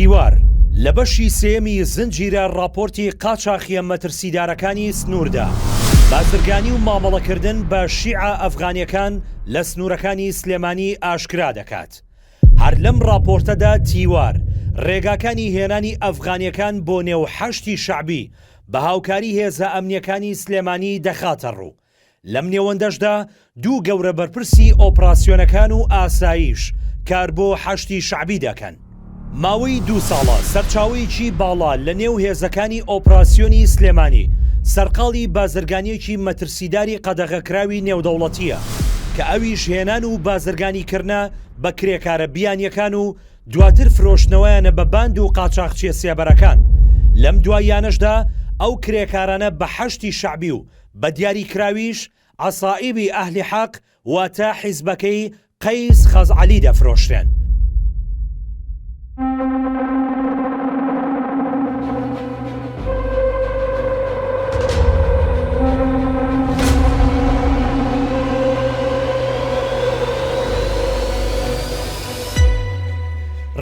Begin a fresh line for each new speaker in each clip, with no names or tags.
دیوار، لە بەشی سێیەمی زنجیرە ڕاپۆرتی قاچاخییە مەترسیدارەکانی سنووردا، بازرگانی و مامەڵەکردن بە شیعە ئەفغانییەکان لە سنوورەکانی سلێمانی ئاشکرا دەکات. هەر لەم ڕاپۆرتەدا تیوار، ڕێگاکانی هێنانی ئەفغانییەکان بۆ نێو حەشدی شەعبی بە هاوکاری هێزە ئەمنییەکانی سلێمانی دەخاتەڕوو. لەم نێوەندەشدا دوو گەورە بەرپرسی ئۆپراسیۆنەکان و ئاسایش کار بۆ حەشدی شەعبی دەکەن. ماوەی دوو ساڵە سەرچاوەیەکی باڵا لە نێو هێزەکانی ئۆپراسیۆنی سلێمانی سەرقاڵی بازرگانییەکی مەترسیداری قەدەغەکراوی نێودەوڵەتییە کە ئەویش هێنان و بازرگانیکردنە بە کرێکارە بیانییەکان و دواتر فرۆشتنەوەیانە بە باند و قاچاخچییە سێبەرەکان. لەم دواییانەشدا ئەو کرێکارانە بە حەشدی شەعبی و بە دیاریکراویش عەسائیبی ئەهلی حەق واتە حیزبەکەی قەیس خەزعەلی دەفرۆشرێن.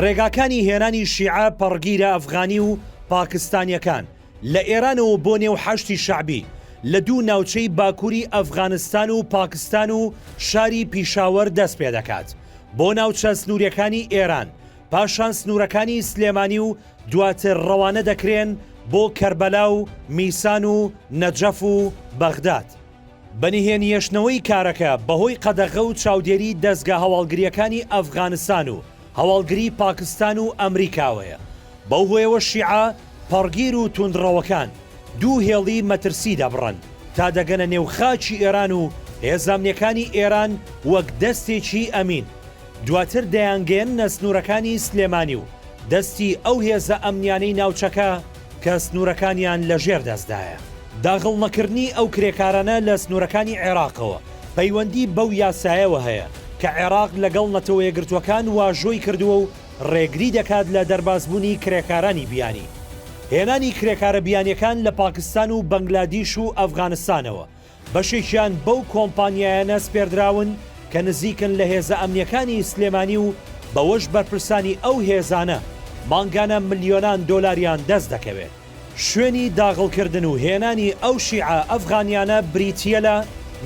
ڕێگاکانی هێنانی شیعە پەڕگیرە ئەفغانی و پاکستانیەکان لە ئێرانەوە بۆ نێو حەشدی شەعبی لە دوو ناوچەی باکووری ئەفغانستان و پاکستان و شاری پیشاوەر دەست پێدەکات بۆ ناوچە سنووریەکانی ئێران پاشان سنوورەکانی سلێمانی و دواتر ڕەوانە دەکرێن بۆ کەربەلا و میسان و نەجەف و بەغداد. بە نهێنیهێشتنەوەی کارەکە بەهۆی قەدەغە و چاودێری دەزگا هەواڵگرییەکانی ئەفغانستان و هەواڵگری پاکستان و ئەمریکاوەیە، بەو هۆیەوە شیعە پەڕگیر و توندڕەوەکان دوو هێڵی مەترسی دەبڕن تا دەگەنە نێو خاکی ئێران و هێزە ئەمنیەکانی ئێران وەک دەستێکی ئەمین دواتر دەیانگەیەننە سنوورەکانی سلێمانی و دەستی ئەو هێزە ئەمنیانەی ناوچەکە کە سنوورەکانیان لەژێر دەستدایە. داغڵنەکردنی ئەو کرێکارانە لە سنوورەکانی عێراقەوە پەیوەندی بەو یاسایەوە هەیە کە عێراق لەگەڵ نەتەوەیەکگرتووەکان واژۆی کردووە و ڕێگری دەکات لە دەربازبوونی کرێکارانی بیانی. هێنانی کرێکارە بیانیەکان لە پاکستان و بەنگلادیش و ئەفغانستانەوە بەشێکیان بەو کۆمپانیایانە سپێردراون کە نزیکن لە هێزە ئەمنیەکانی سلێمانی و بەوەش بەرپرسانی ئەو هێزانە مانگانە ملیۆنان دۆلاریان دەست دەکەوێت. شوێنی داغڵکردن و هێنانی ئەو شیعە ئەفغانیانە بریتییە لە،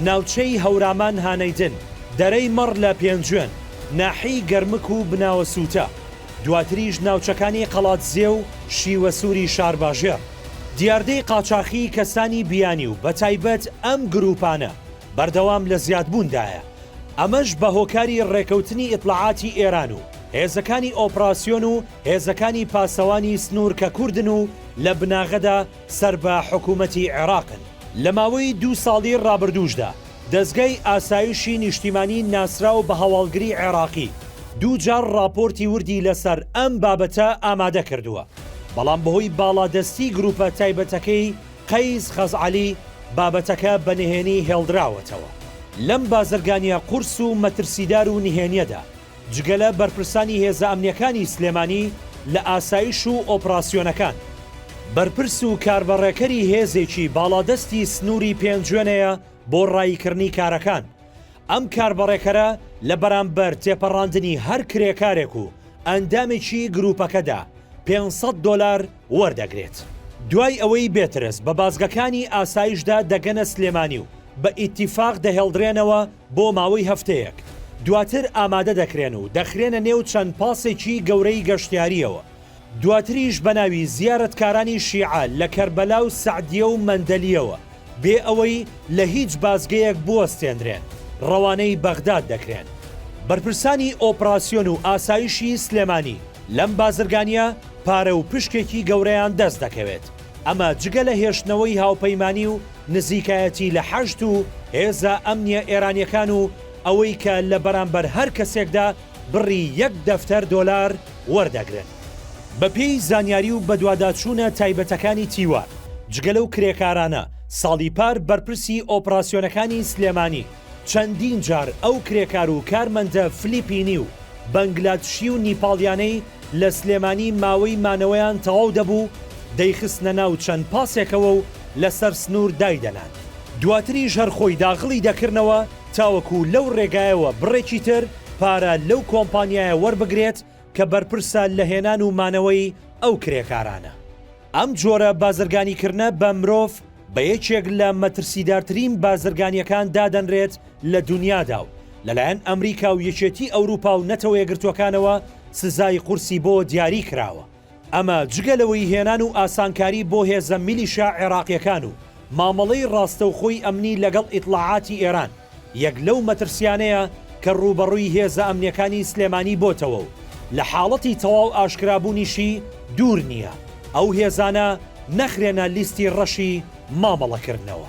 ناوچەی هەورامان هانەیدن، دەرەی مەڕ لە پێنجوێن، ناحیەی گەرمک و بناوەسووتە، دواتریش ناوچەکانی قەڵادزێ و شیوەسووری شارباژێڕ. دیاردەی قاچاخی کەسانی بیانی و بەتایبەت ئەم گرووپانە بەردەوام لە زیادبووندایە، ئەمەش بە هۆکاری ڕێکەوتنی ئیتلاعاتی ئێران و هێزەکانی ئۆپراسیۆن و هێزەکانی پاسەوانی سنوور کە کوردن و لە بناغەدا سەر بە حکوومەتی عێراقن. لە ماوەی دوو ساڵی ڕابردووشدا دەزگای ئاسایشی نیشتیمانی ناسراو بە هەواڵگری عێراقی دوو جار ڕاپۆرتی وردی لەسەر ئەم بابەتە ئامادە کردووە، بەڵام بەهۆی باڵادەستی گرووپە تایبەتەکەی قەیس خەزعەلی بابەتەکە بە نهێنی هێڵدراوەتەوە. لەم بازرگانییە قورس و مەترسیدار و نهێنییەدا جگە لە بەرپرسانی هێزە ئەمنییەکانی سلێمانی لە ئاسایش و ئۆپراسیۆنەکان، بەرپرس و کاربەڕێکەری هێزێکی باڵادەستی سنووری پێنجوێنەیە بۆ ڕاییکردنی کارەکان، ئەم کاربەڕێکەرە لە بەرامبەر تێپەڕاندنی هەر کرێکارێک و ئەندامێکی گروپەکەدا 500 دۆلار وەردەگرێت. دوای ئەوەی بێترس بە بازگەکانی ئاسایشدا دەگەنە سلێمانی و بە ئیتیفاق دەهێڵدرێنەوە بۆ ماوەی هەفتەیەک، دواتر ئامادە دەکرێن و دەخرێنە نێو چەند پاسێکی گەورەی گەشتیارییەوە، دواتریش بە ناوی زیارەتکارانی شیعە لە کەربەلا و سەعدیە و مەندەلییەوە بێ ئەوەی لە هیچ بازگەیەک بوەستێندرێن ڕەوانەی بەغداد دەکرێن. بەرپرسانی ئۆپراسیۆن و ئاسایشی سلێمانی لەم بازرگانییە پارە و پشکێکی گەورەیان دەست دەکەوێت، ئەمە جگە لە هێشتنەوەی هاوپەیمانی و نزیکایەتی لە حەشد و هێزە ئەمنییە ئێرانییەکان و ئەوەی کە لە بەرامبەر هەر کەسێکدا بڕی یەک دەفتەر دۆلار وەردەگرن. بەپێی زانیاری و بەدواداچوونە تایبەتەکانی تیوار، جگە لەو کرێکارانە، ساڵی پار بەرپرسی ئۆپراسیۆنەکانی سلێمانی چەندین جار ئەو کرێکار و کارمەندە فلیپینی و بەنگلادشی و نیپاڵیانەی لە سلێمانی ماوەی مانەوەیان تەواو دەبوو دەیخستنە ناو چەند پاسێکەوە و لەسەر سنوور دایدەنان دواتریش هەر خۆی داغڵی دەکردنەوە تاوەکو لەو رێگایەوە بڕێکی تر پارە لەو کۆمپانیایە وەربگرێت. کە بەرپرسە لە هێنان و مانەوەی ئەو کرێکارانە. ئەم جۆرە بازرگانیکردنە بە مرۆڤ بە یەکێک لە مەترسیدارترین بازرگانییەکان دادەنرێت لە دونیادا و لەلایەن ئەمریکا و یەکێتی ئەوروپا و نەتەوەیەکگرتووەکانەوە سزای قورسی بۆ دیاری کراوە. ئەمە جگە لەوەی هێنان و ئاسانکاری بۆ هێزە میلیشا عێراقییەکان و مامەڵەی ڕاستەوخۆی ئەمنی لەگەڵ ئیتڵاعاتی ئێران یەک لەو مەترسیانەیە کە ڕووبەڕووی هێزە ئەمنیەکانی سلێمانی بۆتەوە و لە حاڵەتی تەواو ئاشکرابوونیشی دوور نییە ئەو هێزانە نەخرێنە لیستی ڕەشی مامەڵەکردنەوە.